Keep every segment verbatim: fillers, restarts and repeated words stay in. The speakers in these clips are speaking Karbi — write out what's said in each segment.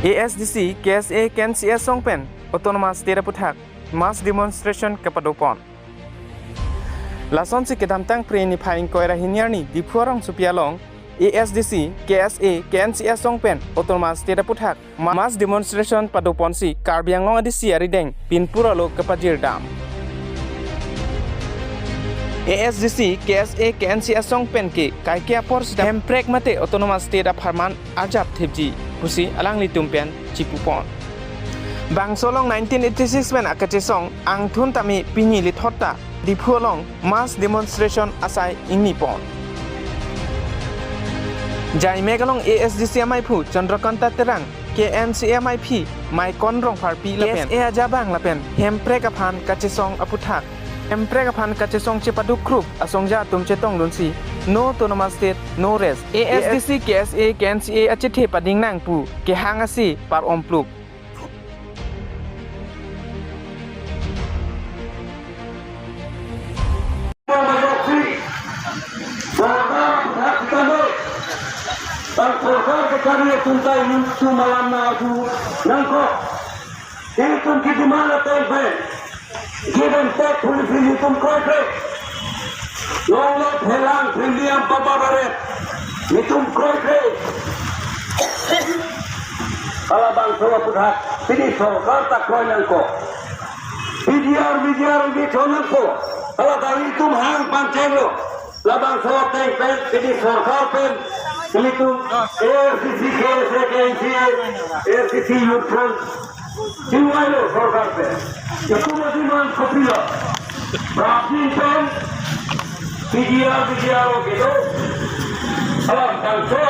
A S D C, K S A, K N C A asong pen Autonomous State aputhak mass demonstration kepadopon. Lasonsi kedamtang Phre niphai ingkoi ra hini arni Diphu arongsopi along A S D C, K S A, K N C A asong pen Autonomous State aputhak mass demonstration padoponsi Karbi Anglong A D C arideng pinpur alo kepajirdam. A S D C, K S A, K N C A asong pen ke kaike apor sita Hemprek mate Autonomous State apharman arjap thipji pusi alanglitum pen chipupon. Bangso along nineteen eighty-six pen akachesong angthun tame pini lithot ta Diphu along mass demonstration asai ingnipon. Jaimek along A S D C amaiphu Chandrakanta Terang, K N C A amaiphi Maikon Rongpharpi lapen K S A ajabang lapen Hemprek aphan kachesong aputhak, Hemprek aphan kachesong chepadukrup asongja atum chetongdunsi, "No Autonomous State, no rest." A S D C, K S A, K N C A achethe pading nang pu kehang asi par-omplup. Sorkar, sorkar kekari atum ta itum alam nangkarju nangkok. Itum kidemand ateng pen given tek policy itum kroikre. Longle phelang phinliam papa baret itum kroikre. Halabangso aputhak pini sorkar ta kroi nangkok. P G R, V G R, V G R nangkok. Hala ta itum hang pancheng lo. Labangso ateng pen pini sorkar pen itum A R C C, K S A, K N C A, A R C C Youth Front, T Y lo sorkar pen. Itum demand kopilo? Prapjin pen P G R, V G R oke do. Halabangso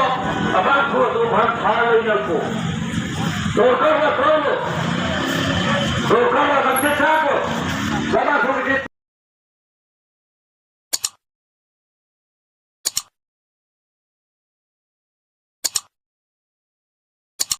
abang ko do bhang thar lo nangkok. Sorkar la kroilo. Sorkar la kamche chaklo. Lama